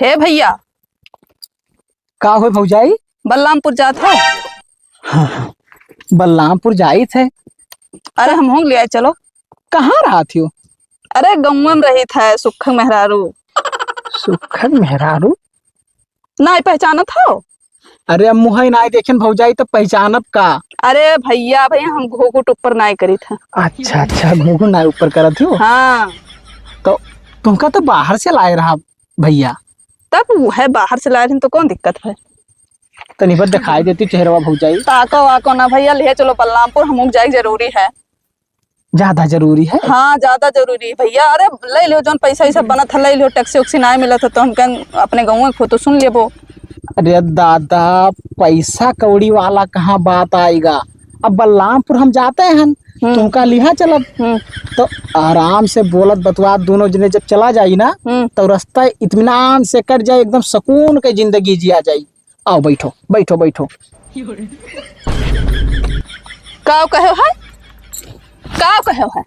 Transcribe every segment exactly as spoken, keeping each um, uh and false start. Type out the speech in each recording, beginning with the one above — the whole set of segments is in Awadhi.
हे भइया। का होय भौजाई? बलरामपुर जात हो? हाँ, हाँ, बलरामपुर जाइत है। अरे हमहूँ के लियाए चलो। कहाँ रहत हो? अरे गउँवा में रहित है, सुखक मेहरारू। सुखक मेहरारू? नाहीं पहचानत हो? अरे अब मुँहइ नाहीं देखेन भौजाई, त पहचानब का? अरे भइया, भइया हम घूँघट ऊपर नाहीं करित है। अच्छा, अच्छा, घूँघट नाहीं ऊपर करत हो? हाँ। तो तुमका तो बाहर से लाए रहा भइया। तब उहइ बाहर से लाए रहेन तो कौन दिक्कत है? तनी भर देखाइ देती चेहरवा भौजाई। ताको वाको ना भइया, लिहे चलो बलरामपुर, हमहूँ के जाए के जरूरी है। ज्यादा जरूरी है? हाँ, ज्यादा जरूरी है भइया। अरे, लइ लिहो, जौन पैसा वैसा बनत है, लइ लिहो, टैक्सी वैक्सी नाहीं मिलत है, तो हम कहन अपने गउँवा के हो तो सुन लेबो। अरे दादा, पैसा कौड़ी वाला कहाँ बात आइगा? अब बलरामपुर हम जाते हैं, हम्म। तुमका लिहा चलब। हम्म। तो आराम से बोलत बतुआत दोनों जने जब चला जाई ना, हम्म। तो रस्ता इत्मीनान से कट जाई, एकदम सुकून के जिंदगी जिया जाई। आओ, बैठो, बैठो, बैठो। का कहो है? का कहो है?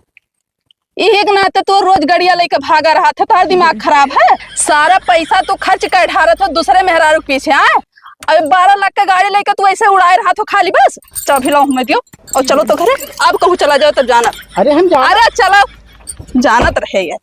इही के नाते तू रोज गड़िया लइके भागा रहत हो, तोहार दिमाग खराब है? सारा पैसा तू खर्च कर ढारत हो दूसरे मेहरारू के पीछे, आय? अब बारह लाख के गाड़ी लइके तू ऐसे उड़ाए रहत हो खाली बस। चाभी लाओ हमें दियो और चलो तो घरे। अब कहूँ चला जाओ तब जानत। अरे हम जा अरे चलो, जानत रहे यार।